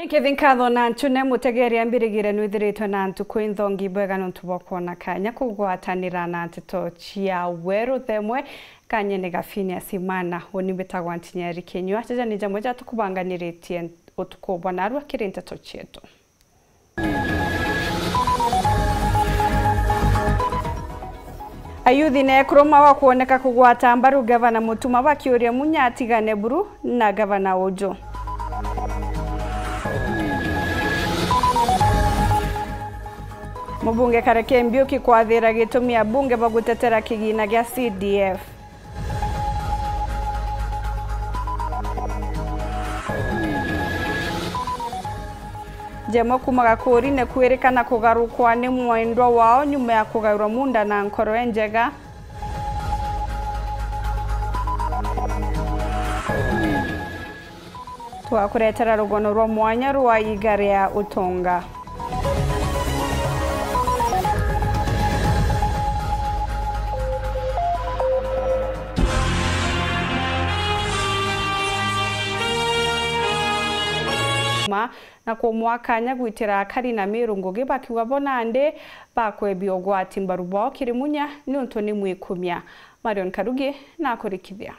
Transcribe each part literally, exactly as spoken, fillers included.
Nkethi nkatho na ncune mutegeri ambirigire nwithiritwe na ntuku inthongi bwega nontu bwa kwona kanya kugwatanira na nteto cia weru themwe kanyene gafini asimana. Uni mbitagwa Ntinyeri Kinyua, jaja ni jamwe jatukubanganiritie utuku bwa narua kiri nteto cietu. Ayuthi na ekuru mawa kwoneka kugwata mbaru gavana Mutuma bakiuria Munya atigane buru na gavana Uju. Mubunge Kareke Mbiuki kwathira gitumi abunge bagutetera kigina gia C D F. Jemwe kuuma Gakuri ni kwirikana kugarukwa ni mwendwa wao nyuma ya kugairwa munda na nkoro enjega. Twakuretera rugono rwa mwanya rwa iga ria utonga. Ma, na kumwa kanya gwitira akari na Miru ngugi bakiuga bo nandi bakwebia ugwati mbaru bwao kiri Munya niuntu ni mwikumia. Marion Karugi nakurikithia.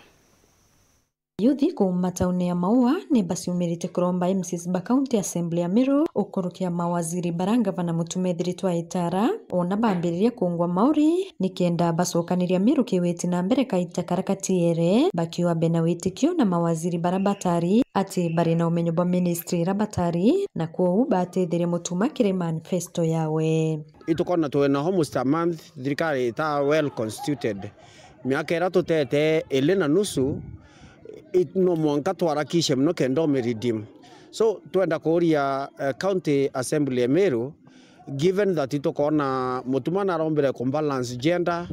Ayuthi kuuma tauni ya Maua ni baciumirite kuromba M C As ba County Assembly ya Meru ukurukia mawaziri bara ngavana Mutuma ethiritwe aitara, ona bambiririe kungwa mauri nikenda bacokaniria Meru kiwiti na mbere kaita karia katiere, bakiuga bena witikio na mawaziri bara batari ati bari na umenyo bwa ministry ira batari, na kwou batethirie Mutuma kiri manifesto yawe. Itukona twina almost a month thirikari ita well constituted. Miaka ira tutete ili na nusu, it-, no mwanka twarakishe mono kenda umiredeem. So, twenda kuuria, eh, County Assembly ya Meru, given that itukona Mutuma narombire ku balance gender,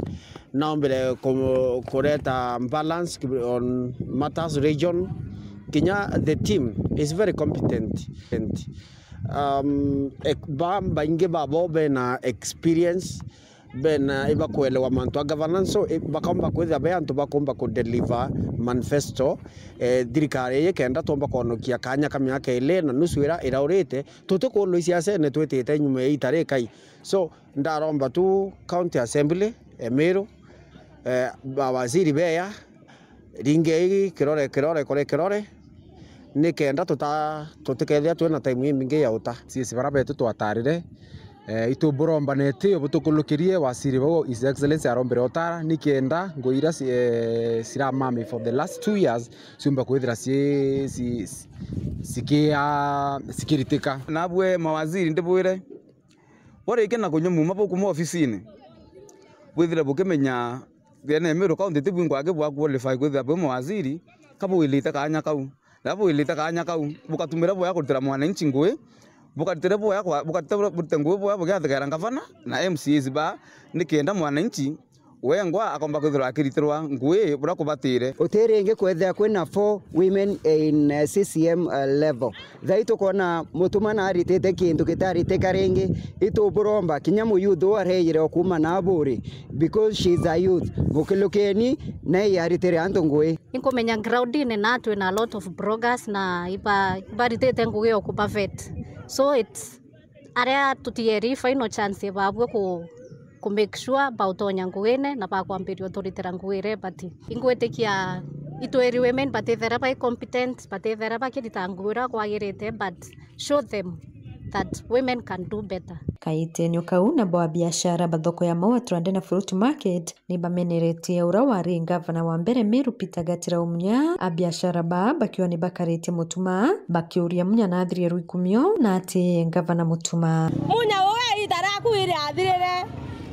naombire ku-, kureta balance on matters region, kinya the team is very competent. Um, ek-, ba-, baingi babo bena experience, bena ibakwelewa mantu a governance, so, i-, bakaumba kwithira be antu bakumba ku deliver manifesto, eh, thirikari ii kenda tumba kwonokia kanya ka miaka ili na nusu ira iraurite, tutikulwa isiasene twitite nyuma ya ita rikai. So, ndaromba tu County Assembly, Emiru, eh, mawaziri beya, ringei kirore, kirore, kuri kirore, nikenda tuta-, tutikethia twina time imingi ya uta. C S bara betu twatarire, eh, ituburomba na itio butukulukirie, waziri bau His Excellency arombire utara, nikenda ngui ira ci-, eh, ciramami for the last two years ciumba kwithira ci-, ci-, cikia-, cikiritika. Nabwe mawaziri ndibwire, burikia na kunyua muuma bukuma ofisini, bwithire bukimenya, thiene Meru County ti bwingwa aki bwa qualify kwithira bwi mawaziri, ka bwilite kanya kau. Riria bwilite kanya kau, bukatumire bwega kuritira mwananchi ngui, bukaritire bwega kwa, bukaritire burite ngui bwega bugiathegera ngavana na M C As ba, nikenda mwananchi wengwa akomba kwithirwa akiritirwa ngui buria kubatire. Uti ringi kwethira kwina four women in, eh, C C M, eh, level. Thai tukona Mutuma naritite kintu kitaritika ringi, ituburomba kinya muyouth uu areire o kuuma na Aburi, because she is a youth. Mukilukeni, nae aritire antu ngui. Inkumenya groundine na twina a lot of bloggers na iba-, ibaritite ngugi o kubavet. So it's aria tutieri final chance babue ku-, ku make sure bautonya nguine na bakwambiria uturitira ngugi iria ibati. Ingwitikia itwiri women batithera bai competent, batithera bakirita ngugi uria kwagirite, but show them that women can do better. Kaitenio kau, nabo abiashara ba thoko ya Maua Turande na Fruit Market ni bameneretie uria wari ngavana wa mbere Meru Peter Gatira Munya, abiashara ba bakiuga ni bakaritie Mutuma, bakiuria Munya nathirie rwikumio na ati ngavana Mutuma. Munya, uwe ita riaku iriathirire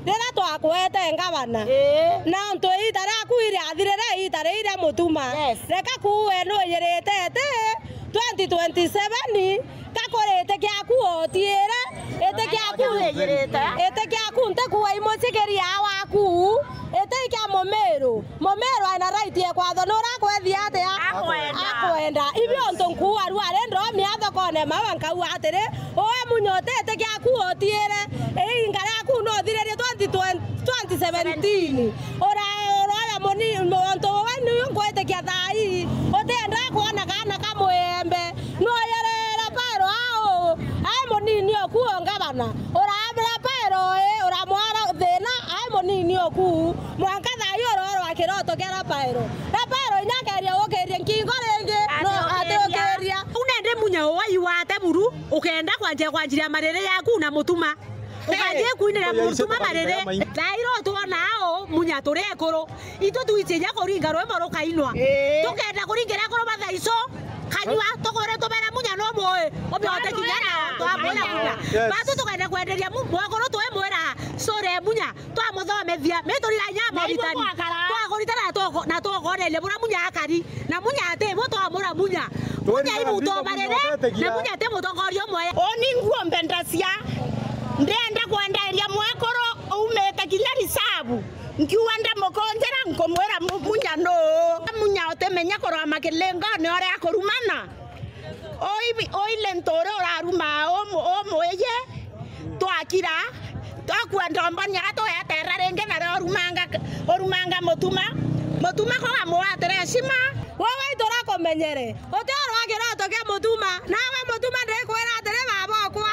riria twakwete ngavana. Ii. Na ntu ita riaku iriathirire ita riria Mutuma. Yes. Reka kuwe nuyiritete twenty twenty-seven, ka kuri iti kiaku otiire, iti kiaku, iti kiaku nti kuwa imucikiria waku, iti kia Mumiru. Mumiru ena right ya kwathwa nuria akwethia atia? Akwenda. Akwenda. Ibio ntu nkuwa rua ri ndomi athokone mawa nkauga atiri, uwe Munya uti iti kiaku otiire, iinga riaku nuthiririe twenty twenty, twenty seventeen. Ura-, uraya muni, untu uwe niu nkwitikia thaa ii, utienda kwona kaana ka muembe, nuyerere Paulo Mwanka thaa ii urorwa kiroto kia Rafaelo. Rafaelo inya akeria gukiria nkingo ringi, no atiukiria. Uu nende munya uwai wate buru, ukenda kwanjia kwanjiria mariri yaku na mutuma. Ukanjia kuinira mutuma mariri. Thaa ii ru twona au munya turi ekuru. Itu twichiria kuringa rwimbo rukainwa. Ii. Tukenda kuringira ekuru ba thaa icu. Kanyua, tukwire tubera munya no mui. Ubiote kinya na twamwira munya. Yes. Batu tukenda kwenderia mu-, mwekuru twimwira, sure munya. Twamuthomithia, mituriga inya moritani. Twagurite na tuko-, na tukoneria bura munya akari. Na munya ati bu twamura munya. Munya ibu tobarere, na munya ati mutongoria umwe. Uni nguo mbendacia. Ndienda kwenderia mwekuru umite kinya risabu. Nkiuga ndamukunjira nkumwira mu-, munya nuu. Munya utimenya kurama kilingone uria akurumana. Ui-, uile nturi uraruma umu-, umwiji, twakira, twakua ndomboni aga tugeterera ringi nario urumanga, urumanga mutuma, mutuma kuga muwatire heshima. We waitu urakumenyere, uti urwa kiroto kia mutuma, nawe mutuma ndikwira atiri baba okwa,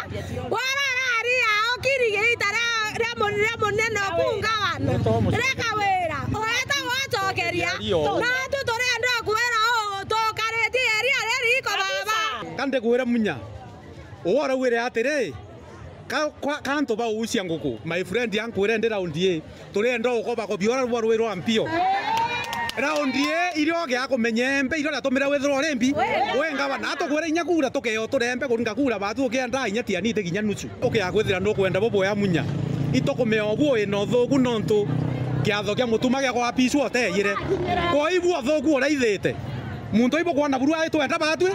we urarari ao kiri giita ria, ria mu-, ria munene oku ngavana, reka wira, ureta gwacokeria, natu turienda kwira uu, tukaritie eria riri iko baba. Ka ndikwire munya, uwe urauire atiri, ka, ka, ka antu ba uucia nguku, my friend, ankwire ndi raundi ii, turienda ukoba kobiora rwa rwi rwa mpio. Raundi ii, irio gia kumenya embe, irio riatumire withirwa uri mbi, we ngavana, atukwire inya kura tukeo turembe kuringa kura batu ukienda inya tianite kinya nusu. Ukia kwithira nukwenda buboya munya, itukumea ubu wina uthuku nontu kiatho kia mutuma gia kwa apiswa uteyire. Kwa ibu uthuku uraithite. Muntu ibukwona buru aitwenda batwi.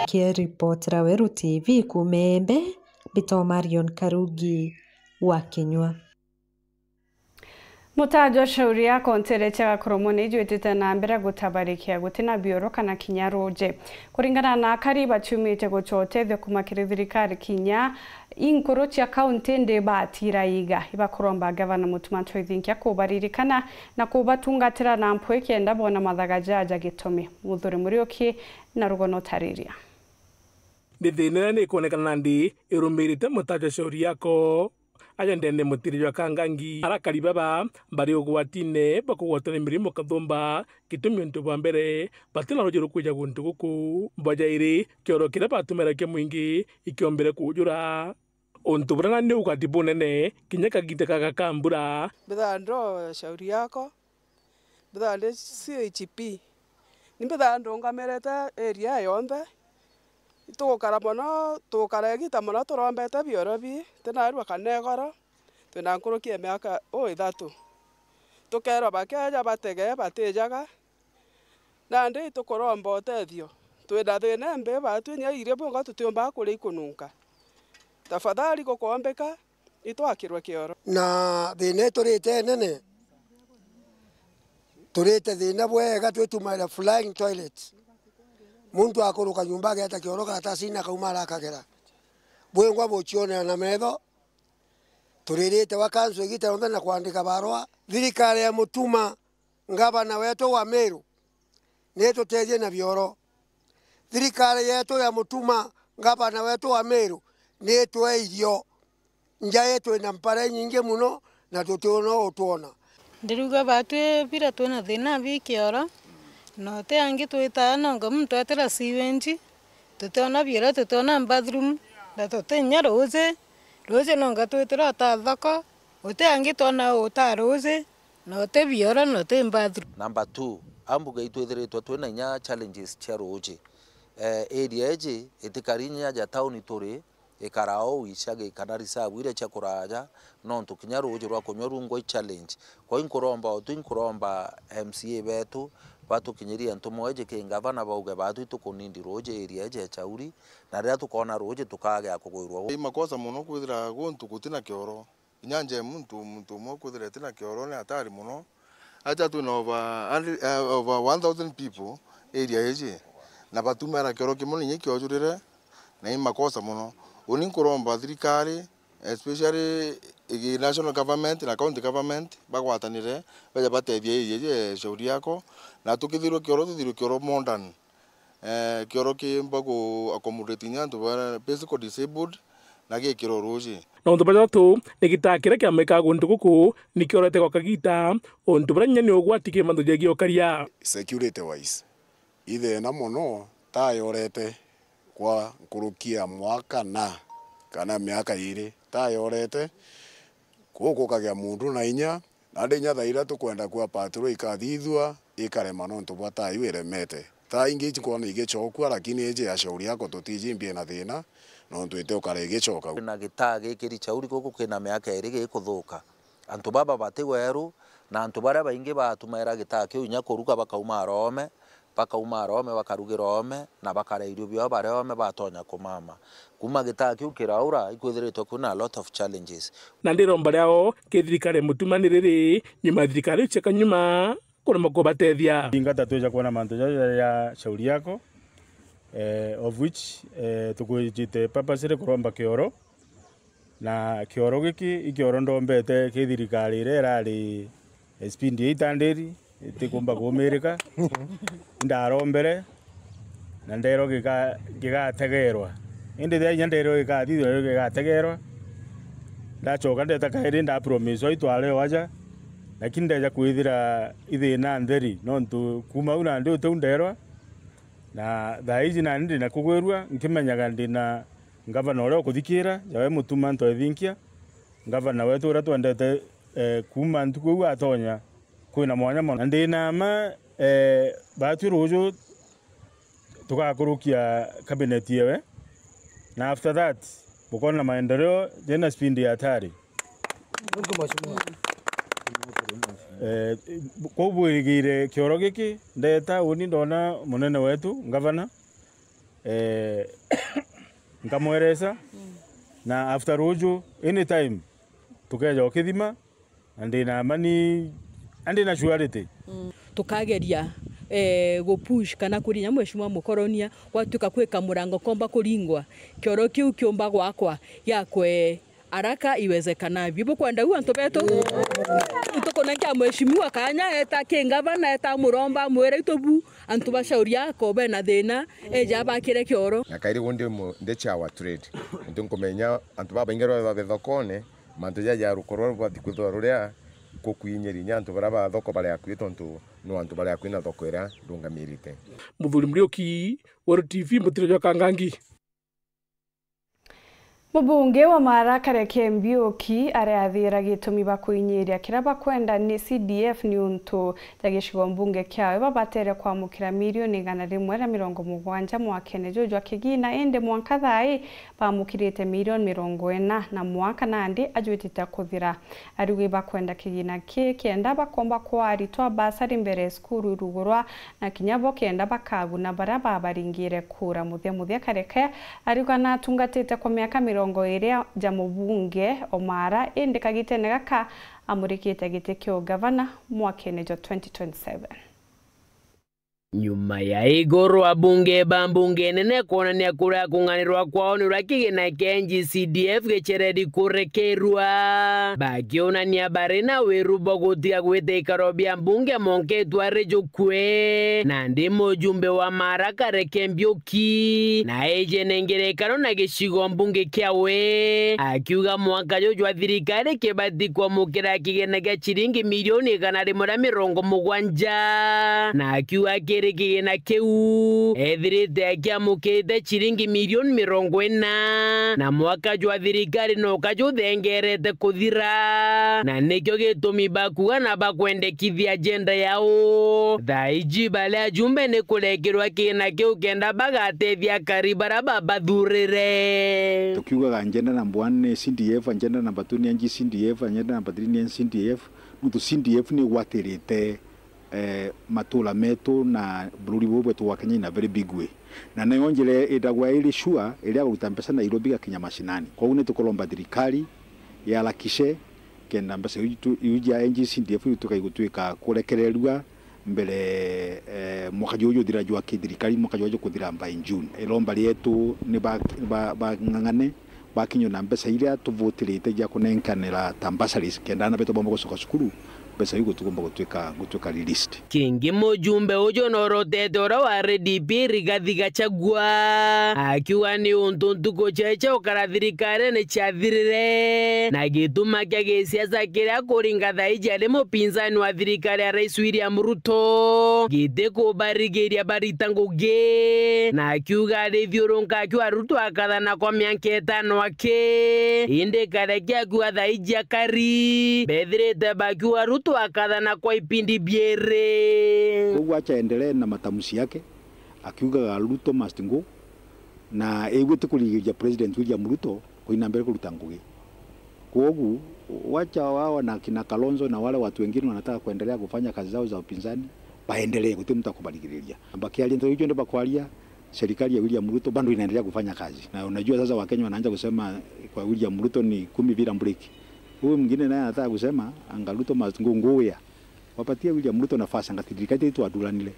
Kiripotera Weru T V kuuma Embe, mbitwa Marion Karugi wa Kinyua. Mutaa jwa Shauri Yako nteere cia Gakoromone ijwitite na mbere gutabarikia, gutina bioro kana kinya ruuji. Kuringana na akari baciumite gucwa utethio kuuma kiri thirikari kinya inkuru cia kaunti ndi batira iga. Ibakuromba gavana Mutuma Ntoithinkia kubaririkana na kubatungatira na mpwi kenda boona mathaga jaa ja gitumi. Muthuri Muriuki na rugono utariria. Ni thiina iria ni ikwonekana nandi irumirite mutaa jwa Shauri Yako. Aja ndene mutiri jwa Kangangi, arakari baba bari ugwatine bwa kugwatwa ni mirimo kathumba, gitumi untu bwa mbere, batina ruuji rukwija guntu guku, bwa jairi, kioro kiria batumiragia kia mwingi ikiombire kuujura. Untu buria nandi ugwati bunene, kinya kagiita gaka ka mbura. Mbithaa ndo Shauri Yako, mbithaa ndi C H P. Ni mbithaa ndungamirite area yonthe. Itugukara mono, tugukara igiita mono turombete bioro bi, tinarua kana igoro, twina nkuruki ya miaka uu ithatu. Tukeerwa bakeeja batege, batijaga. Nandi itukuromba utethio. Twina thiina imbi batwi, inya irio bionga tutiumbaga kuria ikununka. Tafadhali gukoombika, itwakirwe kioro. Na thiina iturite nene, turite thiina bwega, twitumaira flying toilet. Muntu akuruka nyumba ageeta kioro karatasi na akauma arakagera. Bwingwa bucionera na metho, turirite wa kansu igiita rionthe na kwandika barua. Thirikari ya Mutuma, ngavana wetu wa Meru, nitutethie na bioro. Thirikari yetu ya Mutuma, ngavana wetu wa Meru, nitwe irio. Nja yetu ina mpara inyingi mono, na tutiona utwona. Ndiriuga batwi bira twina thiina bi kioro, na uti angi twitaa nonga muntu etira sewage, tutiona bioro, tutiona bathroom, na tuti inya ruuji. Ruuji nonga twitira uta thoko, uti angi twona uta ruuji, na uti bioro, na uti bathroom. Number two, ambuge itwithiritwe twina inya challenges cia ruuji. Eh, area iji itikari inya ja town turi, ikara o wicagi kana reserve iria cia kuraja, nontu kinya ruuji rwa kunywa rungwa i challenge. Kwa inkuromba utu, inkuromba M C A betu batukinyirie ntumo iji ki ngavana bauge batwi tukunindi ruuji area iji ya Chauri, na riria tukoona ruuji tukagea kugwirwa. I makosa mono kwithira guntu gutina kioro. Inya nja ya muntu, muntu umwe kwithira etina kioro ni hatari mono. Aja twina over hundred, eh, over one thousand people area iji, na batumira kioro kimwe na inya kiojurire, na i makosa mono. Uni nkuromba thirikari, especially i national government na county government, bagwatanire, baje batethia area iji ya Shauri Yako, na tukithirwe kioro, tuthirwe kioro modern. Eh, kioro kimba ku accommodate inya antu ba physical disabled, na gikiro ruuji. Na untu bwa jathatu, ni gitaa kiria kiamaikaa guntu guku ni kiorete gwa kagiita, untu buria kinya ni ugwati kiri mantu jegie ukaria. Security wise, i thina mono, taa yorete kwa nkuruki ya mwaka na kana miaka iiri, taa yorete, guku gukagia muntu na inya, nandi inya thaa iria tukwenda kwa patrol ikathithua, ikarema nontu bwa taa iu iremete. Taa ingi ikwona igicokua, lakini iji ya Shauri Yako tutiji mbi ina thina, nontu itiukara igicoka. Kwina gitaa gikiri Shauri guku kina miaka iiri gikuthuka. Antu baba bati weru, na antu baria baingi batumaira gitaa kiu inya kuruka bakauma arome, bakauma arome, bakarugira oome, na bakaria irio biao bari oome batonya kumama. Kuuma gitaa kiu kiraura, ikwithiritwe kwina a lot of challenges. Na ndiromba riao ki thirikari mutuma ni riri, nyuma ya thirikari iu cieka nyuma kurema kubatethia. Thingata twija kwona mantu jaja ja Shauri Yako, eh, of which, eh, tukwijite purposely kuromba kioro, na kioro giki i kioro ndombete ki thirikari iria irari speed ya itandiri, itikumba kumirika. Ndarombere, na nderwa gika-, gigategerwa. Indi thia inya nderwa gikathithua, ndio gigategerwa. Ndacoka ndeta kairi, ndapromiswa itware o aja, lakini ndeja kwithira ithina ntheri, nontu kuuma au nandi utiu nderwa, na thaa iji nani ndina kugwirua, nkimenyaga ndina ngavana uria ukuthikira, jawe mutuma ntoethinkia, ngavana wetu uria twendete, eh, kuuma ntuku iu atonya, kwina mwanya mono. Na ndina mma, eh, batwi ruuju tugakurukia cabinet yewe, na after that, bukoona maendeleo jena speed ya hatari. Eh, kwou bwirigire kioro giki, ndeta uni ndona munene wetu, ngavana, eh, nkamweresa, na after ruuju, anytime, tukeja ukithima, na ndina mma ni, na ndina surety. Tukageria, eh, gu push kana kurinya Mheshimiwa Mukoronia, gwatuika kwika murango komba kuringwa, kioro kiu kiumba gwakwa, giakwe haraka iwezekanavyo. Bukwenda u antu betu? Tukunenkia Mheshimiwa kanya, eta ki ngavana, eta muromba, mwire itu bu, antu ba Shauri Yako bena thina, eja bakire kioro. Na kairi gu ndi mu-, ndi chair wa trade. Ntu nkumenya antu babaingi rwa babe thokone, mantu jaja rukorwa rubati kwithirwa ruria kukuinyiri inya antu baria ba thoko bari akui, tontu no antu bari akui na thoko iria ndungamirite. Muthuri Muriuki, Weru T V, mutiro jwa Kangangi. Mubunge wa Maara Kareke Mbiuki aria athira gitumi ba kuinyiria kiria bakwenda ni C D F niuntu ja gicigo mbunge kiawe babatere kwamukira milioni igana rimwe ria mirongo mugwanja mwakene juju jwa kigina, indi mwanka thaa ii bamukirite milioni mirongo ina na mwaka nandi ajwitite kuthira. Ariuga ibakwenda kigina kii kenda bakomba kwa aritwa basari mbere cukuru irugurwa, na kinya bo kenda bakaguna baria babaringire kura. Muthia muthia Kareke ariuga natungatite kwa miaka mirongo iri ja mubunge o Maara, indi kagitene gaka amurikite giti kia ugavana mwakene jwa twenty twenty-seven. Nyuma ya iguru abunge ba mbunge nene kwonania kuria kung'anirwa kwao ni uria kigina kia N G C D F gicereri kurekerua, bakionania bari na wiru bwa gutiga gwita ikaro bia mbunge monketwa rijukue. Nandi mujumbe wa Maara Kareke Mbiuki na ejene ngerekano na gicigo mbunge kiawe, akiuga mwaka juju jwa thirikari kibati kwamukira kigina gia ciringi milioni igana rimwe ria mirongo mugwanja, na akiuga kiri kigina kiu ethirite akiamukirite ciringi milioni mirongo ina, na mwaka jwa thirikari no kajuthengerete kuthira, na nikio gitumi bakuga na bakwendekithia ajenda yao. Thaa iji bari ajumbe ni kurekerwa kigina kiu kenda bagatethia akari baria babathurire. Tukiugaga agenda number one ni C D F, agenda number two ni N G C D F, agenda number three ni N C D F, nontu C D F ni igwatirite, eh, matura metu na bururi bubu bwetu bwa Kenya in a very big way. Na niyo njira itagwa iri sure iria guruta mbeca Nairobi igakinya mashinani. Koguo ni tukuromba thirikari yarakishe kenda mbeca iu tu-, iu cia N G C D F iu tukaigutwika kurekererua mbere, eh, mwaka juju juthira jwa kithirikari, mwaka juju jukuthira by June. Iromba rietu ni ba, ba, bang'ang'ane bakinywe na mbeca iria tuvutirite cia kunenkanira ta bursaries, kenda aana betu baumba gucoka cukuru, Mbeca iu gutikumba gutwika, gutwika released. Kingi mujumbe uju norotete uria wa R D P Rigathi Gachagua, akiuga ni untu ntuku cia cia ukara thirikarine ciathirire, na gituma kia gisiasa kiria kuringa thaiji ari mupinzani wa thirikari ya Rais William Ruto gitikubarigiria barita ngugi, na akiuga arithiurunka akiuga Ruto akathana kwa mianka itano aki, indi kareke akiuga thaiji akari bethirite bakiuga Ruto akathana kwa ipindi biiri. Koguo acha endelee na matamshi yake akiugaga Ruto must go, na iu itikurigiria President William Ruto kuina mbere kuruta ngugi. Kogugu, wacha wao na kina Kalonzo na wale watu wengine wanataka kuendelea kufanya kazi zao za upinzani, baendelee, guti mtu akubarigiria. Bakiaria nteto icio ndio bakwaria, serikali ya William Ruto bado inaendelea kufanya kazi. Na unajua sasa Wakenya wanaanza kusema kwa William Ruto ni kumi bila break. Huyu mwingine naye anataka kusema, anga Ruto must go, go where? Wapatie William Ruto nafasi, anga thirikari itu athuranire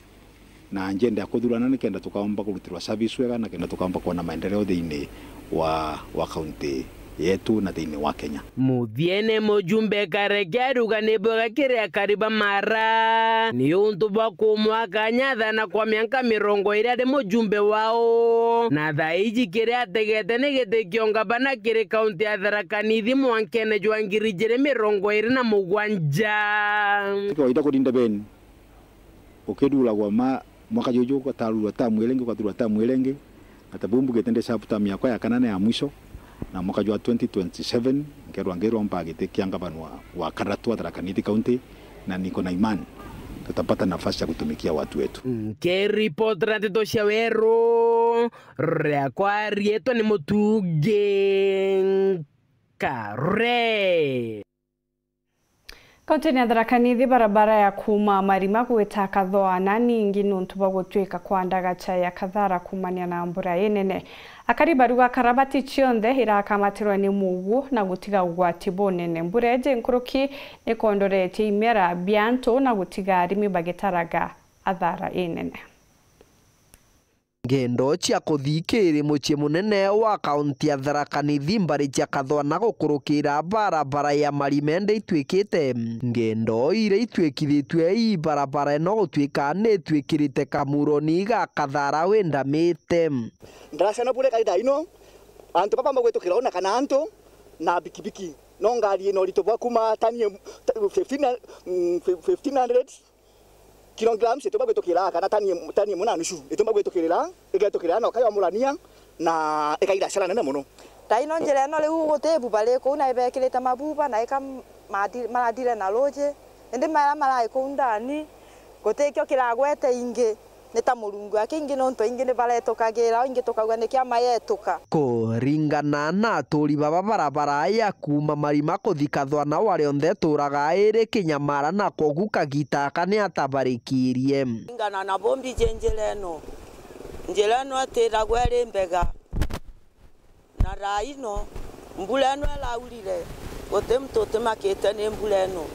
na agenda ya kuthurana, nikenda tukaomba kurutirwa service wega, na kenda tukaomba kuona maendeleo thiini wa, wa kaunti yetu na thiini wa Kenya. Muthiene mujumbe Kareke aruga ni bwega kiri akari ba Mara ni untu bwa kumwa kanya athana kwa mianka mirongo iri ari mujumbe wao, na thaiji kiria ategete ni giti kionga bana kiri kaunti ya Tharaka Nithi mwankene jwa ngiri ijiri mirongo iri na mugwanja. Ti kawaida kurinda beni. Ukithuragwa ma, mwaka juju ugatarurwa tamu iria ingi, ugathurwa tamu iria ingi. Na ta buu mbugite ndi sub term yakwa ya kana na ya mwisho, na mwaka jwa twenty twenty-seven nkerwa ngiromba giti kia ngavana wa, wa kathatu wa Tharaka Nithi County, na niko na imani tutapata nafasi ya kutumikia watu wetu. Nkiripotera nteto cia Weru, riakwa riitwa ni Mutungi Nkare. Kaunti-ini ya Tharaka Nithi, barabara ya kuuma Marima gwita Kathoana ningi nuntu bwa gutwika kwa ndagacha ya kathara kuumania na mbura inene. Akari baruga karabati cionthe irakamatirwa ni mugu na gutiga ugwati bunene. Mbura iji nkuruki nikondoretie imera bia antu na gutiga arimi bagitaraga athara inene. Ngendo cia kuthi kiri mucii munene wa kaunti ya Tharaka Nithi mbari cia Kathoana gukurukira barabara ya Marima indi itwikite. Ngendo iria itwikithitue ii barabara ino gutwika ni itwikirite kamuroni ga kathara windamite. Ndaraca na bure kaitha ino, antu bakomba gwitukira una kana antu na bikibiki. No ngari ino urito bwa kuma tani em-, ta-, fifteen, mm, fifteen hundred kilograms itumba gwitukira, kana tani, tani imwe na nusu itumba gwitukirira, igetukirira na ukayomurania na ikaira hasara nene muno. Thaa ino njira ino riu guti buba ri kuu, na ibekirite mabuba na ika madi-, maradire na ruji, indi mara marai kuu ndani gutikio kiragwete ingi. Ni ta Murungu aki ingi, nontu aingi ni baretukagira, o ingi tukauga ni kiama yetuka. Kuringana na aturi baba, barabara ya kuuma Marima kuthi Kathwana wa rionthe ituraga iri kinyamara, na kwogu kagita aka ni atabarikirie. Kuringana na bo mbiji njira ino, njira ino itiragwa iri mbega. Na thaa ino, mbura ino iraurire, guti muntu utimakite ni mbura ino.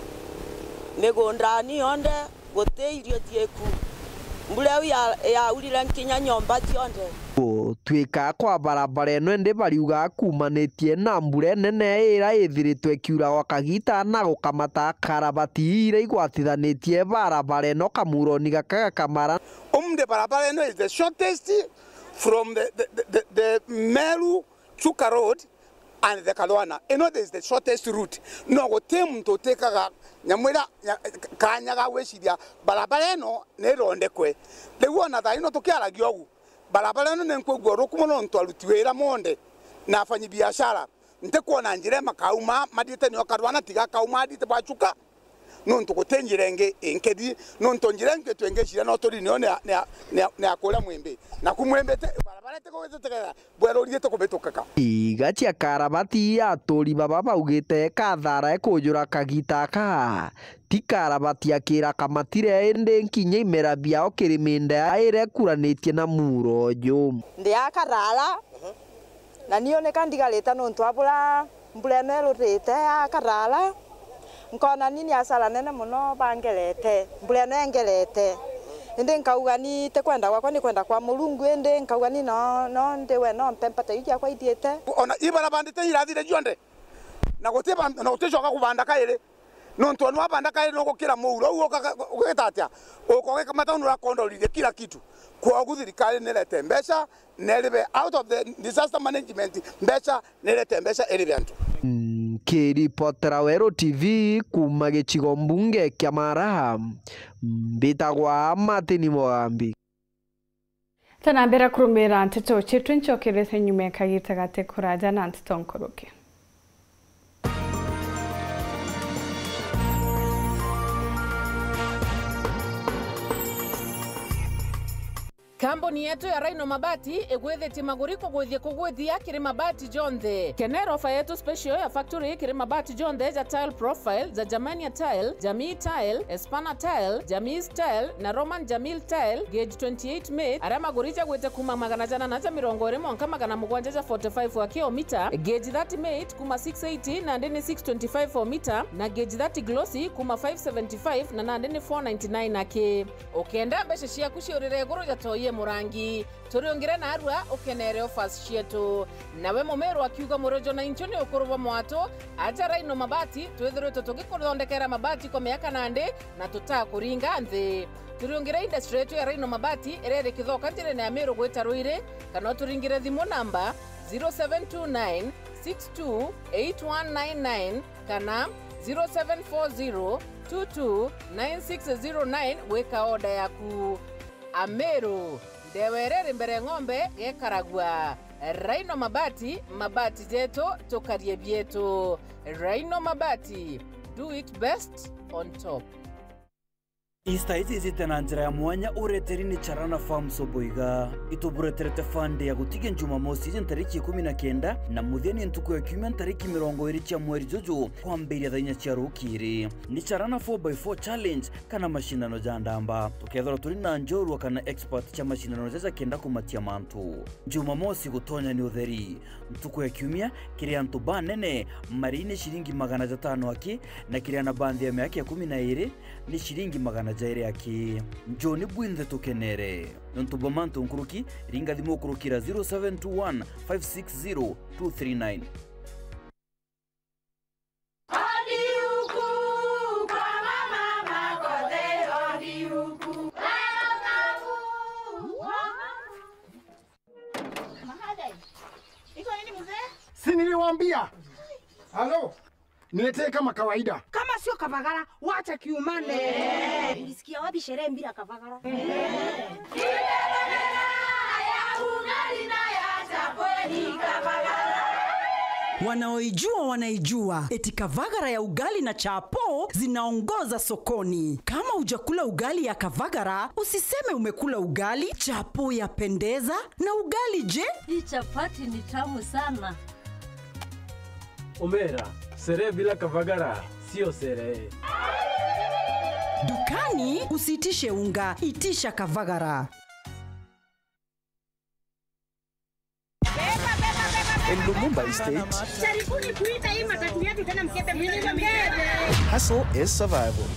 Migundani yonthe, guti irio cieku. Mbura iu ya-, yaurire nkinya nyomba cionthe. Gutwika kwa barabara ino, indi bariuga kumanitie na mbura inene ira ithiritwe ikiura gwa kagita na gukamata karabati iria igwatithanitie barabara ino kamuroni gaka gakamara. Umde barabara ino is the shortest from the, the, the, the, the Meru Chuka Road and the Kalwana. Ino is the shortest route. No guti muntu utikaga nyamu ira, nya-, kanya ga gwiciria barabara ino ni irondekwe. Riu ona thaa ino tukiaragia ugu, barabara ino ni nkwigua uruku mono nontu aruti wira monthe na afanyi biashara ntikwona njira imakauma mathiite nio Kalwana tiga kauma athiite bwa Chuka. Nontu guti njira ingi inkethi, nontu njira ingi twingiciria no turi nio ni ya, ni ya, ni ya, ni ya kuria Mwimbi. Naku Mwimbi ti, barabara itikugwititikira bweruri itukubitukika. Iga cia karabati aturi baba baugite kathara ikujura kagita aka, ti karabati akira kamatire, indi nkinya imera biao kiri minda iria ikuranitie na muro uju. Ndi a karara, na niu nika ndigarite nontu wa bura mbura ino irurite ya karara, nkona ni ni hasara nene mono bangerete, mbura ino ingerete. Indi nkauga ni ti kwenda gwakwa, ni kwenda kwa Murungu, indi nkauga ni no, no ndiwe no mpe mpata iu ciakwa ithiite. Ona ibara bandite irathire cionthe, na guti ba-, na guticoka kubanda kairi. Nontu anu abanda kari nugukira muuro, uu uka-, ugita atia? Uka ugikamata undu urakonda urithia kila kitu. Kwogu thirikari nirete mbeca, neribe out of the disaster management, mbeca, nirete mbeca iribe antu. Nkiripotera Weru T V kuuma gicigo mbunge kia Maraha, mbitagwa Martin Mugambi. Tanambira kurumira nteto cietu, ncokerete nyuma ya kagita gati kuraja na nteto nkuruki. Kambuni yetu ya Rhino Mabati igwithitie maguri kugwithia kugwithia kiri mabati jonthe. Kenera ofa yetu special ya factory kiri mabati jonthe ja tile profile, ja Germania tile, Jamii tile, Espana tile, Jamii tile na Roman Jamil tile, gauge twenty-eight mate, aria maguri jagwite kuuma magana janana ja mirongo iri mwanka magana mugwanja ja forty-five wa kilomita, gauge thirty mate kuuma six eighty nandi ni six twenty-five o mita, na gauge thirty glossy kuuma five seventy-five na nandi ni four ninety-nine aki. Ukenda mbeca ciaku ciurire iguru ja toi e murangi, turiungire narua ukenere offers cietu. Nawe mumiru akiuga murojo na inchu ni ukuru bwa mwatu, aja Rhino Mabati, twithiritwe tugikuthondekera mabati kwa miaka nandi na tutakuringa nthi. Turiungire industry yetu ya Rhino Mabati iria iri Kithoka njirene ya Miru gwita Ruiri, kana uturingire thimu namba zero seven two nine six two eight one nine nine kana zero seven four zero two two nine six zero nine gwika order yaku. Ameru, ndewa iria iri mbere ng'ombe gekaragua. Rhino Mabati, mabati jetu, tukarie bietu. Rhino Mabati, do it best on top. Easter iji ijite na njira ya mwanya ureteri ni Charana Farms Oboiga. Itubureterete fund ya gutigia Jumamosi iji ntariki ikumi na kenda, na muthia ni ntuku ya kiumia ntariki mirongo iri cia mweri juju, kwambiria thaa inya cia rukiri. Ni Charana four by four challenge kana mashindano ja ndamba. Tukethirwa turi na njorua kana expert cia mashindano jaja kenda kumatia mantu. Jumamosi gutonya ni utheri. Ntuku ya kiumia, kiri antu banene, mari ni ciringi magana jatano aki, na kiri ana ba nthi ya miaka ikumi na iri, ni ciringi magana jairi aki. Njoni bwinthe tukenere. Nontu bwa mantu nkuruki, ringa thimu ukurukira zero seven two one five six zero two three nine. Si niliwaambia? Halo? Niletee kama kawaida. Kama sio Kavagara, wacha kiumane. Ulisikia wapi sherehe bila Kavagara? Wanaoijua wanaijua, eti Kavagara ya ugali na chapo zinaongoza sokoni. Kama hujakula ugali ya Kavagara, usiseme umekula ugali. Chapo yapendeza, na ugali je? Hii chapati ni tamu sana. Omera, sherehe bila Kavagara sio sherehe. Dukani usiitishe unga, itisha Kavagara. In Lumumba Estate, jaribuni kuita hii matatu yetu tena, mkete mwenyewe mkete. Hustle is survival.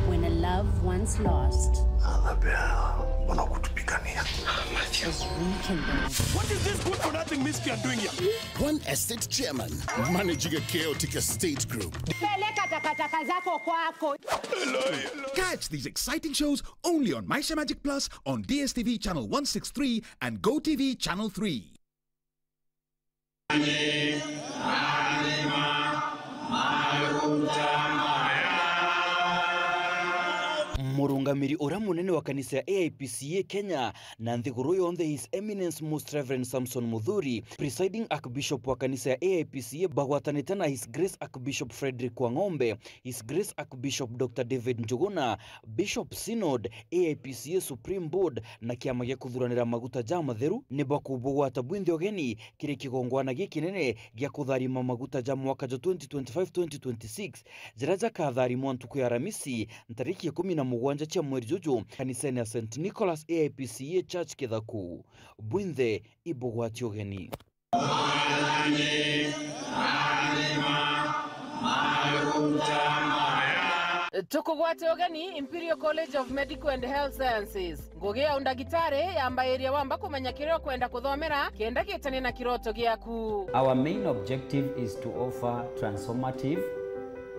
When a love once lost, Annabelle, mbona kutupigania? Is rekindled. What is this good for nothing miscreant doing here? One estate chairman managing a chaotic estate group. Peleka takataka zako kwako. Catch these exciting shows only on Maisha Magic Plus on D S T V channel one six three and Go T V channel three. Murungamiri uria munene wa kanisa ya A I P C A Kenya na nthiguru yonthe, His Eminence Most Reverend Samson Muthuri, Presiding Archbishop wa kanisa ya A I P C A, bagwatanite na His Grace Archbishop Frederick Wang'ombe, His Grace Archbishop Doctor David Njuguna, Bishop Synod, A I P C A Supreme Board na kiama gia kuthuranira maguta jamatheru, ni bakubugwata bwinthe ugeni kiri kigongwana gikinene gia kutharima maguta ja mwaka jwa twenty twenty-five twenty twenty-six, jaria jakatharimwa ntuku ya Aramisi, ntariki ikumi na mugwanja cia mweri juju, kanisene ya Saint Nicholas A I P C A Church Kithaku. Bwinthe ibugwati ugeni. Tukugwate ugeni Imperial College of Medical and Health Sciences. Ngugi ya undagitari yambairia wamba kumenya kiria ukwenda kuthomera kenda gitanie na kiroto giaku. Our main objective is to offer transformative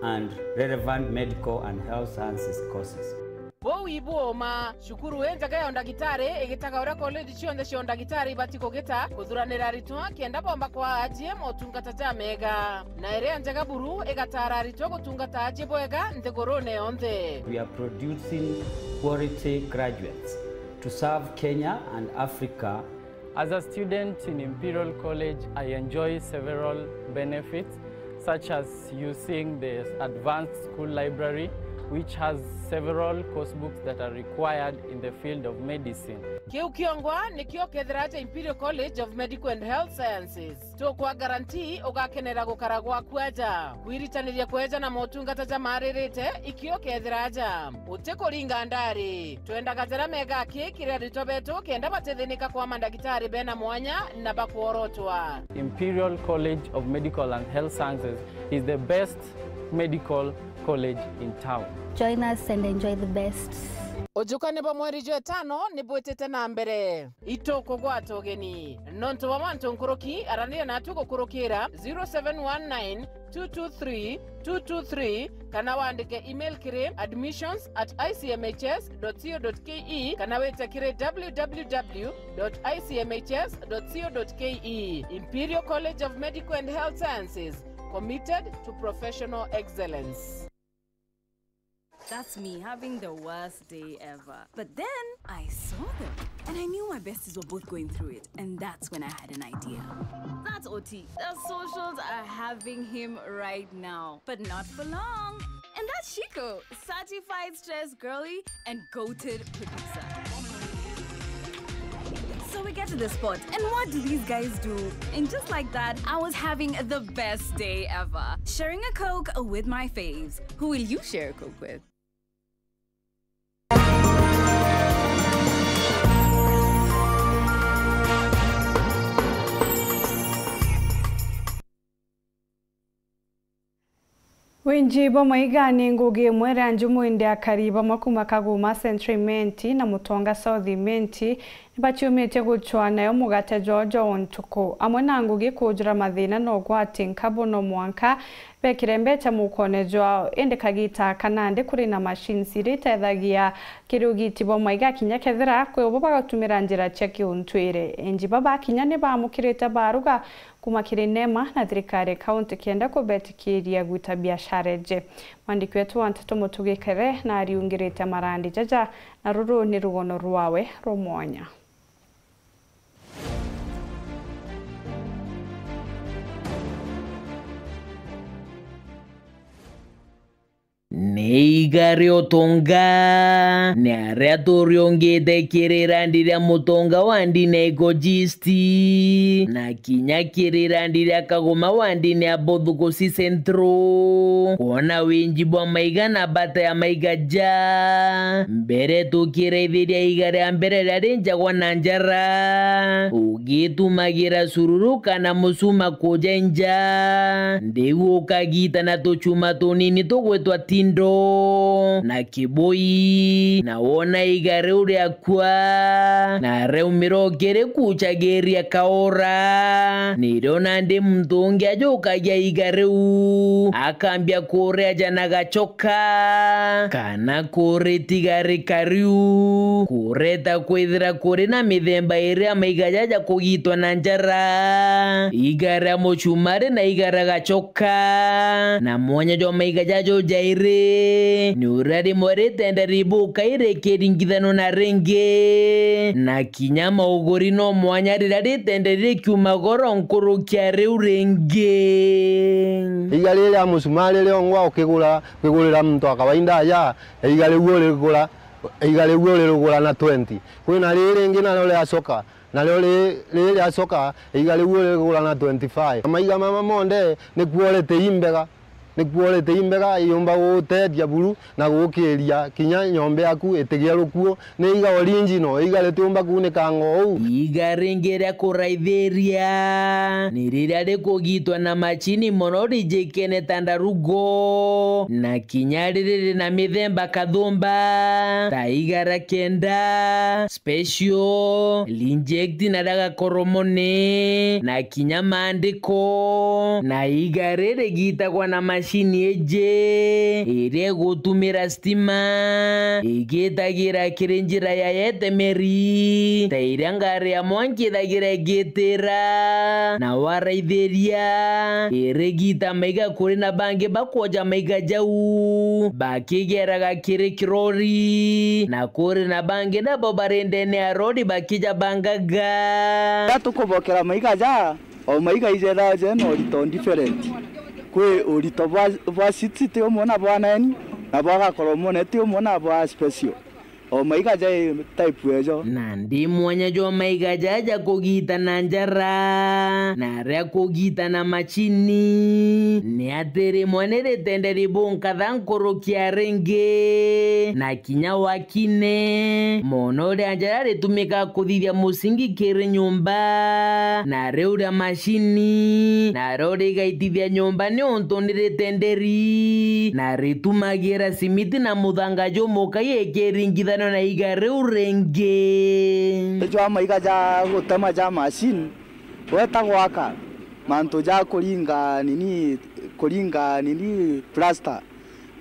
and relevant medical and health sciences courses. Buu ibu uma, cukuru injega ya undagitari igitaga uria college cionthe cia undagitari ibati kugita, kuthuranira aritwa kenda bomba kwaa ajie motungata jamega. Na iria njega buru igataara aritwa gutungata ajie bwega nthigurune yonthe. We are producing quality graduates to serve Kenya and Africa. As a student in Imperial College, I enjoy several benefits, such as using the advanced school library, which has several course books that are required in the field of medicine. Kiu kiongwa nikio kethira aja Imperial College of Medical and Health Sciences. Tukwa guarantee ugakenera gukara gwaku aja. Kwiritaniria kweja na motungata jamaaririte ikio kethira aja. Utikuringa ndari. Twendaga jaria mega aki kiri aritwa betu kenda batithinika kwa mandagitari bena mwanya na bakworotwa. Imperial College of Medical and Health Sciences is the best medical college in town. Join us and enjoy the best. Ujukani bwa mweri jwa itano ni bwitite na mbere. Itukugwata ugeni. Nontu bwa mantu nkuruki, araniria natu gukurukira zero seven one nine two two three two two three kana wandike email kiri admissions at I C M H S dot co dot K E kana wite kiri W W W dot I C M H S dot co dot K E. Imperial College of Medical and Health Sciences, committed to professional excellence. That's me having the worst day ever. But then I saw them and I knew my besties were both going through it. And that's when I had an idea. That's O T. The socials are having him right now, but not for long. And that's Shiko, certified stress girly and goated producer. So we get to the spot, and what do these guys do? And just like that, I was having the best day ever. Sharing a Coke with my faves. Who will you share a Coke with? Winji bwa maiga ni ngugi imwe iria njumu, indi akari bamwe kuma Kaguma Central Imenti na Mutonga South Imenti ni baciumitie gucwa nayo mugate jwao jwa o ntuku. Amwe na ngugi kujura mathina na ugwati nkabu, no mwanka bekire mbeca mukone jwao, indi kagita aka nandi kuri na machines iria itethagia kiri ugiti bwa maiga kinya kethira kwi ubo bagatumira njira cia kiuntwire. Inji baba kinya ni baamukirite baruga kuma kiri NEMA na thirikari ya kaunti kenda kubetikiria gwita biashara iji. Mwandiki wetu wa nteto Mutugi Kere na ariungirite marandi jaja, na ruru ni rugono rwawe rwa mwanya. Ni iga ria utonga, ni aria turiungite kiri randi ria mutonga wa ndini ya Ikojisti, na kinya kiri randi ria Kaguma wa ndini ya Bothukusi Central. Kwona winji bwa maiga na mbata ya maiga ja mbere tukiraithiria iga ria mbere riria rinjagwa na njara, ugitumagira sururu kana mucuma kuja nja, ndiu ukagita na tucuma tunini tugwitwa tindo na kibui, na wona iga riu riakua, na riaumira ukirikucagiria kaura, nirio nandi muntu ungi ajukagia iga riu, akambia kuriaja na gacoka, kana kuritiga rikari u, kureta kwithira kuri na mithemba iri ya maiga jaja kugitwa na njara, iga ria mucumari na iga ria gacoka. Na mwanya jwa maiga jajo jairi ni uria rimwe ritende ribuka irikiringithanwa na ringi, na kinya mauguri no mwanya riria ritende rikiuma goro nkuruki ya riu ringi. Iga riri ria mucumari riongwa ukigura, ukigurira muntu wa kawaida aja, iga riu urigura, iga riu uririgura na twenty. Kwina riri ringi nario riacoka, nario ri-, riri riacoka, iga riu uririgura na twenty-five. Maiga mama monthe ni quality imbega, ni quality imbega, iumba guguteethia buru na gugukiria kinya nyomba yaku itigie rukuo. Ni iga original, iga ritiumba kuunikanga uu. Iga ringi ria kuraithiria ni riria rikugitwa na macini mono rijikene ta ndarugo, na kinya riri rina mithemba kathumba, ta iga ria kenda, special, reject na ria gakoromone, na kinya maandiko. Na iga riri rigitagwa na macini Macini iji iria igutumira stima igitagira kiri njira ya yetemeri, ta iria ngari ya mwanki ithagira igitira. Na waraithiria irigita maiga kuri na bangi bakwoja maiga jau bakigeraga kiri kirori, na kuri na bangi nabo bari ndene ya rori bakija bangaga. Riria tukubokera maiga ja, o maiga ijethaga jena urito different. Kwi urito bwa, bwa six ti umwe na bwa nine, na bwa gakoromone ti umwe na bwa special. O maiga ja type ejo. Nandi mwanya jwa maiga jaja kugita na njara, na aria kugita na macini, ni atiri mwene ritende ribunka tha nkuruki ya ringi, na kinya wakine mono uria njara ritumika kuthithia musingi kiri nyumba, na riu ria macini, na rio rigaitithia nyumba niuntu ni ritenderi, na ritumagira simiti na muthanga jumukai ikiringithanio na iga riu ringi. Jwa maiga ja gutema ja macini, weta gwaka mantu ja kuringa nini, kuringa nini plaster.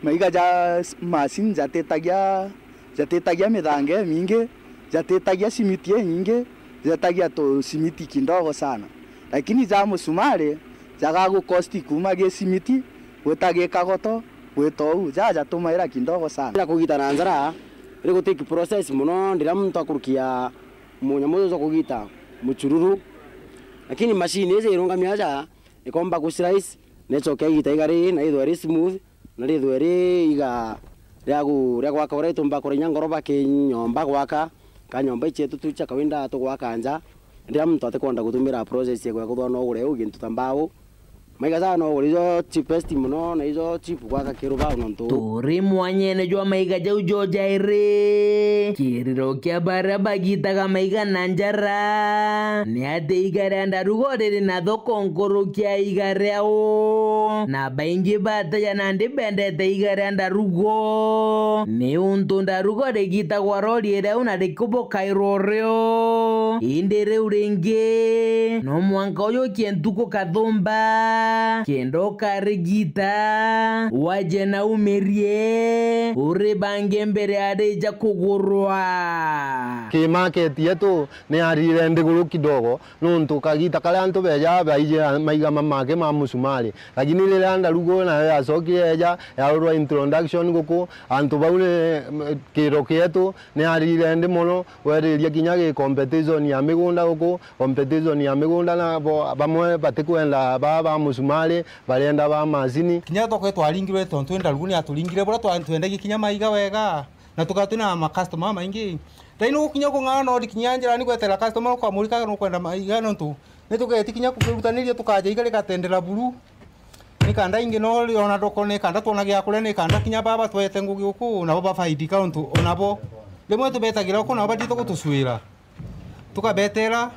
Maiga ja s-, macini jatitagia, jatitagia mithanga imingi, jatitagia simiti inyingi, jetagia tu simiti kidogo sana. Lakini ja musumari, jagagu cost kuma gi simiti gwita gi kagoto, gwita uu, ja jatumaira kidogo sana. Ira kugita na njara, ri gu take process mono, ndira muntu akurukia munyamu uju jwa kugita muchururu. Lakini machine iji irungamia aja, ikomba ku slice, na icoke igita iga ri, na ithwe ri smooth, na rithwe ri iga ria gu-, ria gwaka uria itumba kurenya ngoroba ki nyomba gwaka, ka nyomba ichetu tu cha kawaida tugwaka nja. Ndira muntu atikwenda gutumira process ya gwaka, uthwa no ugure u gintu ta mbao. Maiga ja no ugure jo cheapest mono, na ijo cheap gwaka kiru bao nontu. Turi mwanyene jwa maiga jau jo jairi. Kiriro kia baria bagitaga maiga na njara, ni ati iga ria ndarugo riri na thoko nkuruki ya iga riao, na baingi bateja nandi bendete iga ria ndarugo, ni untu ndarugo rigitagwa rori riau na rikubokairwa rio. Indi riu ringi, no mwanka ujukie ntuku kathumba, kenda ukarigita, waje na umirie, uribange mbere arija kugurwa. Ki market yetu ni yarire ndiguru kidogo, nontu kagita karia antu beja baije maiga mamake ma musumari. Lakini riria ndarugo nayo yacokire yeja, yaurwa introduction guku, antu bau ni, m-, kiro kietu ni yarire ndi mono, weriria kinya gi competition ya migunda guku, competition ya migunda na bo, bamwe batikwenda ba, ba musumari, barenda ba macini. Kinya thoko itwaringirwe tontu ndarugu ni aturingire, bura twa-, twendagia kinya maiga wega. Na tugaga twina ma customer maingi. Thaini ugukinya kung'ana no uri kinya njirani gwetera customer ukamurika nukwenda maiga nontu ni tugeti kinya kukirutaniria tukaja iga rigatendera buru. Ni kanda ingi no riona thoko, ni kanda twona gia kuria, ni kanda kinya baba twete ngugi uku, nabo bafaidika untu onabo rimwe tubetagira uku nabo bathii gutucwira. Tukabetera,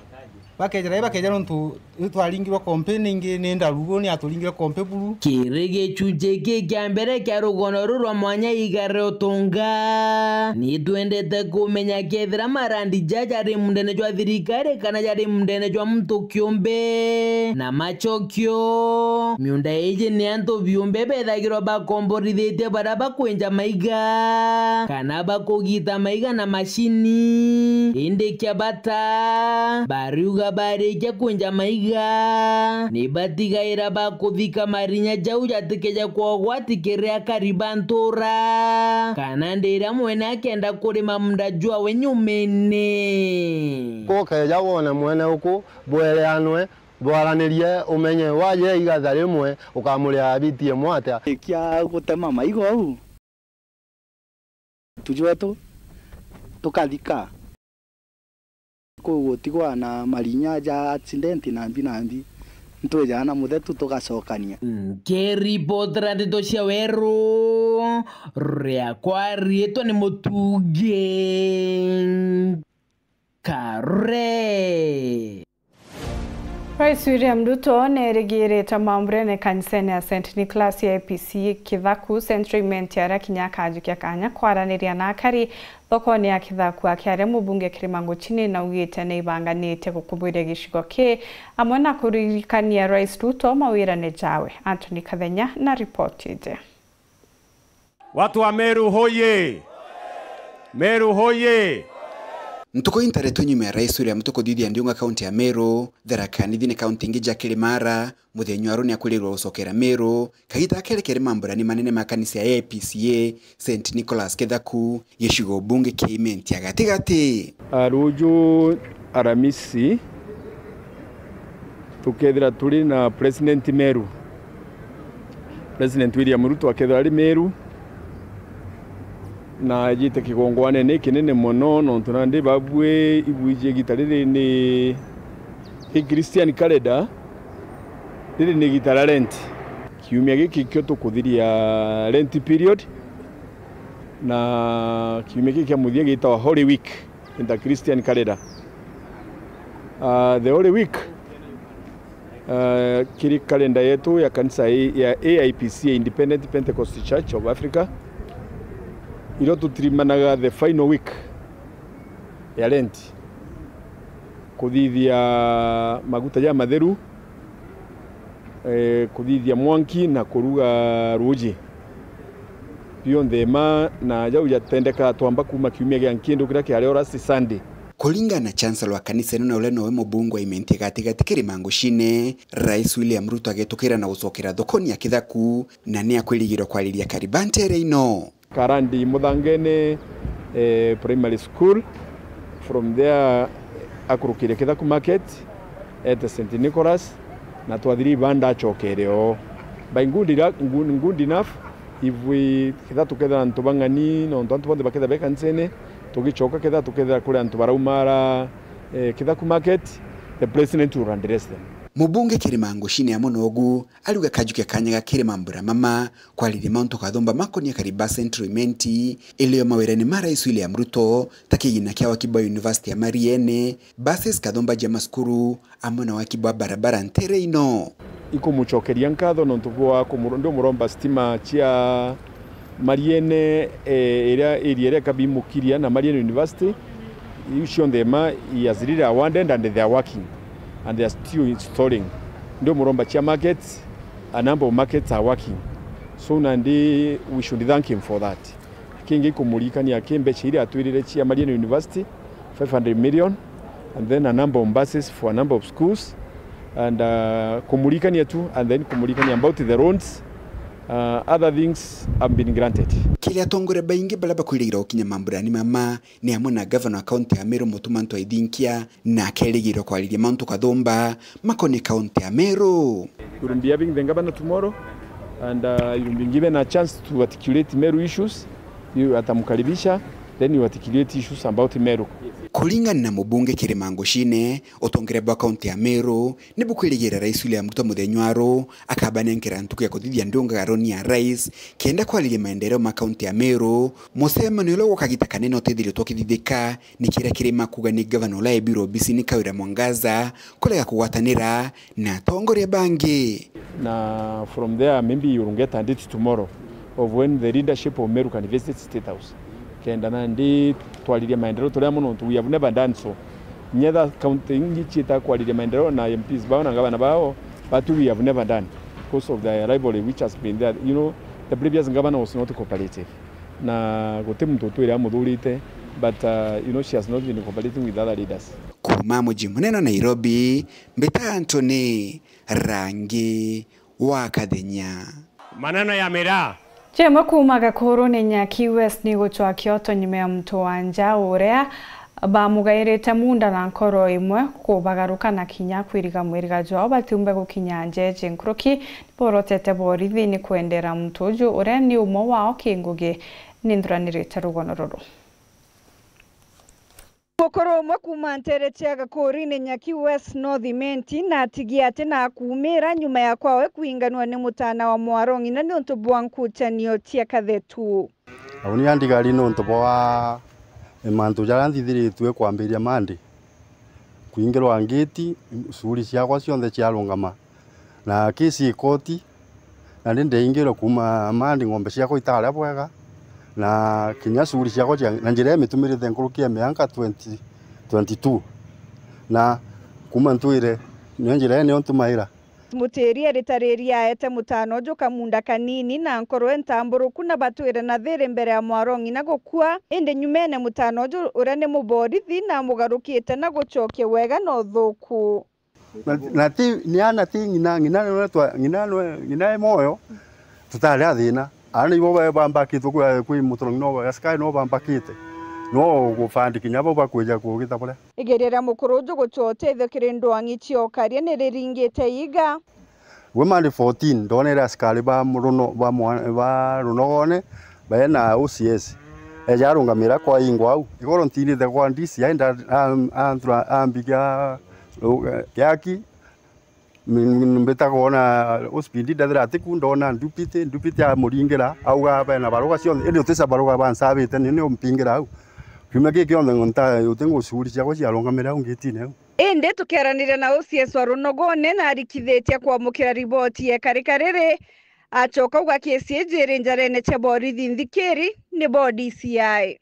bakejera, bakejera nontu ni twaringirwe kompe ningi ni ndarugu, ni aturingire kompe buru. Kiri gichunchi giki kia mbere kia rugono ruru rwa mwanya iga ria utunga, ni twendete kumenya kethira marandi jaja jari mundene jwa thirikari kana jari mundene jwa muntu kiumbe. Na machokio, miunda iji ni antu biumbe bethagirwa bakomborithitie baria bakwinja maiga kana bakugita maiga na macini. Indi kia bata, bariuga barikia kwinja maiga, ni batigaira bakuthika marinya jau jatikeje kwa ugwati kiri akari ba ntura, kana ndiria mwene akenda kurima munda jwawe nyumene. Kukeja wone mwene uku, bwereanwe, bwaranirie, umenye waje igatha rimwe ukamuria biti imwe atia. Ikia gutema maiga au. Antu jwetu tukathika. Kugutigwa na marinya ja accident nambi nambi, ntwijaga na muthetu tugacokania. Nkiripotera ndeto cia weru, riakwa riitwa ni Mutungi Kare. Rais William Ruto neerigirite mambura-ini kanisene ya Saint Nicholas ya A P C Kithaku Central Imenti aria kinya akajukia kanya kwaraniria na akari thokone ya Kithaku akiaria mubunge Kirima Nguchini naugite niibanganitie gukuburia gicigo kii amwe na kuririkania Rais Ruto mawirane jawe. Anthony Kathenya na ripoti iji. Watu wa Meru hoye! Meru hoye! Ntuku intaretwe nyuma ya Rais William Ruto kuthithia ndiunga kaunti ya Meru, Tharaka Nithi na kaunti ingi ja Kirimara, muthenya wa ru ni akwirirwa gucokera Meru, kagita akere keri mambura ni manene ma kanisa ya A P C A Saint Nicholas Kithaku, gicigo bunge kia Imenti ya gatigati. A, ruju Aramisi, tukethira turi na President Meru. President William Ruto akethira ari Meru, na ajite kigongwanene kinene mono, nontu nandi babui ibwiji igita riri ni Christian calendar, riri ni igita ria Lent. Kiumia giki kio tukuthiria Lent period, na kiumia giki kia muthia gitawa Holy Week in the Christian calendar. Uh, the Holy Week, uh, kiri kalenda yetu ya kanisa i-, ya A I P C, Independent Pentecostal Church of Africa, irio tutirimanaga the final week ya Lent, kuthithia maguta ja matheru, eh, kuthithia mwanki na kuruga ruuji. Bionthe ma na jau jatendeka twamba kuuma kiumia gia nkindu kiria kiari o last Sunday. Kuringana na Chancellor wa kanisa ino na uria nowe mubunge wa Imenti ya gatigati Kirima Nguchini, Rais William Ruto agetukira na gucokera thokoni ya Kithaku, na ni akwirigirwa kwariria kariba ntere ino. Karandi Muthangene, eh, Primary School. From there, akurukire Kithaku Market, ete Saint Nicholas, na twathiri ibanda acokere oo. By good ira-, good, good enough, if we, ketha tukethira antu bang'ani, nontu antu bonthe baketha be kanisene, tugicoka ketha tukethira kuri antu baraumara, eh, Kithaku Market, the president will address them. Mubunge Kirima Nguchini amwe nogu, ariuga kajukia kanya ga kiri mambura mama, kwariria mauntu kathumba makonia kariba Central Imenti, ilio mawirani ma Rais William Ruto, ta kigina kia waki bwa University ya Mariene, buses kathumba ja masukuru, amwe na waki bwa barabara ntere ino. Ikumucokeria nkatho nontu bwa kumuro-, ndi umuromba stima cia Mariene, eh, iria area iria ikabimukiria na Mariene University. Iu cionthe ma, he has really awarded and they are working and they are still installing. Ndi umuromba cia markets, a number of markets are working. So nandi we should thank him for that. Kingi kumuririkania ki mbeca iria atwirire cia Mariene University, five hundred million, and then a number of buses for a number of schools, and, uh, kumuririkania tu, and then kumuririkania about the roads, uh, other things have been granted. Kiri atongoria baingi baria bakwirigirwa gukinya mamburani mama ni amwe na gavana wa kaunti ya Meru Mutuma M'Ethingia, na akerigirwa kwariria mauntu kathumba makoni kaunti ya Meru. We will be having the governor tomorrow, and, uh, you will be given a chance to articulate Meru issues. You atamkaribisha, then you articulate issues about Meru. Kuringana na mubunge Kirima Nguchini, utongeria bwa kaunti ya Meru ni bukwirigira Rais William Ruto muthenya wa ru akabanenkera ntuku ya kuthithia ndungagaro ni ya rais, kenda kwariria maendeleo ma kaunti ya Meru. Mucemanio uria gwa kagita kanene utithiritwe ukithithika ni kiria Kirima kuuga ni gavana uria ebirwe obisini Kawira Mwangaza kurega kugwatanira na atongoria bangi. Na from there, maybe you will get a date tomorrow of when the leadership of Meru can visit State House. Kenda nandi twaririe maendeleo turia mono, we have never done so. Nyetha county ingi ciita kwariria maendeleo na M Ps bao na ngavana bao, but we have never done because of the rivalry which has been there. You know, the previous governor was not cooperative. Na guti muntu utwire amuthurite, but, uh, you know, she has not been cooperating with other leaders. Kuuma muji munene Nairobi, mbita Anthony Rangi wa Kathenya. Maneno ya miraa. Jemwe kuuma Gakuruni Nyaki West ni gucwa kioto nyuma ya muntu wa nja uria bamugairite munda na nkoro imwe kubagaruka na kinya kwiriga mwiriga jwao batiumbe gukinya njeje nkuruki. Borotete borithi ni kwendera muntu uju uria ni umwe wao kingugi. Ni nthuranirite rugono ruru. Mukuru umwe kuuma ntere cia Gakuruni Nyaki West North Imenti na atigi ati na akuumira nyuma ya kwawe kuinganwa ni mutana wa mwarong'ina niuntu bwa nkuchanio cia kathetu. Au ni andigari niuntu bwa mantu jaria nthithiritue kwambiria Monday. Kwingirwa ngiti, shughuli ciakwa cionthe ciarungama. Na kesi ikoti, na ndi ndaingirwe kuuma Monday, ng'ombe ciakwa itaria bwega, na kinya shughuli ciakwa cia, na njira ya mitumirite nkuruki ya mianka twenty twenty-two. Na kuuma ntwire, niyo njira ii niyo ntumaira. Mutiri aritariri aete mutano uju kamunda kanini na nkoro entamburuku na batwire na thiri mbere ya mwaro ng'ina gukua, indi nyumene mutano uju uria ni muborithi na amugarukite na gucokia wega na uthuku. Na, na ti, ni ana ti ng'ina, ng'ina nwe twa, ng'ina nwe, ng'ina e moyo, tutari a thina. Ana ibo ba, bambakitwe kwi, kwi mutoro ng'ina, askari no bambakite. No gufandi kinya bo bakwija kugita buria. Igeria ria mukuru uju gucua utethio kiri ndwang'i cia ukaria ni riringite iga. Gwi mari fourteen, ndonere askari ba Runo-, ba mwa-, ba Runogone, baena O C S. Eja arungamira kwa ingwa au. Igoro ntinite kwa D C I, nda-, am-, antura-, ambikia, u-, kiaki. M-, mbita kwona uspindi ndathira atiku, ndona ndupite, ndupite amuringira, auga bena baruga cionthe. Indi uticia baruga bansabite, ni, ni umpingira au. Kiumia giki kionthe nta-, uti ngucuguri ciakwa ciarungamire au ngitine au. Indi tukiaraniria na O C S wa Runogone na arikithitie kwamukira riboti ya ikarika riri, acoka auga kesi iji iri njarene cia borithi nthikiri, nibo D C I.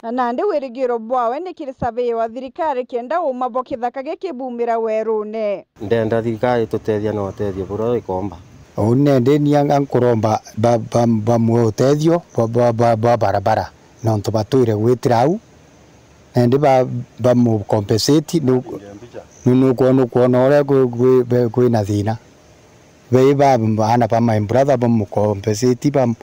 Na nandi wirigiro bwawe ni kiri surveyor wa thirikari kenda uuma bwa kithaka giki buumira werune. Ndenda thirikari itutethia na utethio buria ikomba. Uu nende ni anga nkuromba ba, ba, bamwe utethio bwa, bwa, bwa, bwa barabara, nontu batwire gwitira au. Nandi ba, bamucompensate, nu-, nu-, nukwona, nukwona uria kwi, kwi, be-, kwina thina. Be ba, ana ba my brother bamucompensate, bam-,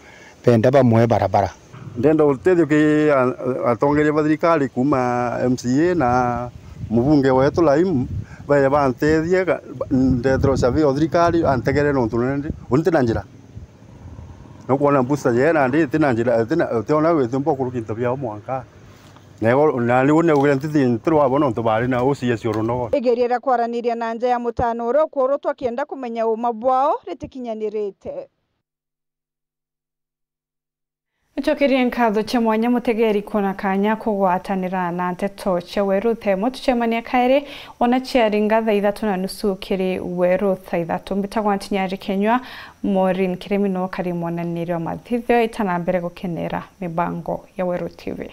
benda bamwe barabara. Ndenda utethio ki a-, atongeria ba thirikari kuuma M C A na mubunge wetu Laimu, baye bantethie, ga-, ndethirwa surveyor wa thirikari antegere nontu nandi, uni ntina njira. Nukwona booster je nandi itina njira, itina, utiona withi mbo kuruki into biao mwanka. Na igo, na ni une ugire ntiti ntirwabo nontu bari na O C S o Runogo. Igeria ria kwaraniria na nja ya mutano uria ukuurutwa kienda kumenya uuma bwao ritikinyanirite. Ncokerie nkatho cia mwanya mutegeri kwona kanya kugwatanira na nteto cia Weru Themo. Tucemania kairi wona ciaringa thaa ithatu na nusu kiri Weru thaa ithatu. Mbitagwa Ntinyari Kenywa, Maureen Kirimi no kari mwananiri wa mathithio itana mbere gukenera mibango ya Weru T V.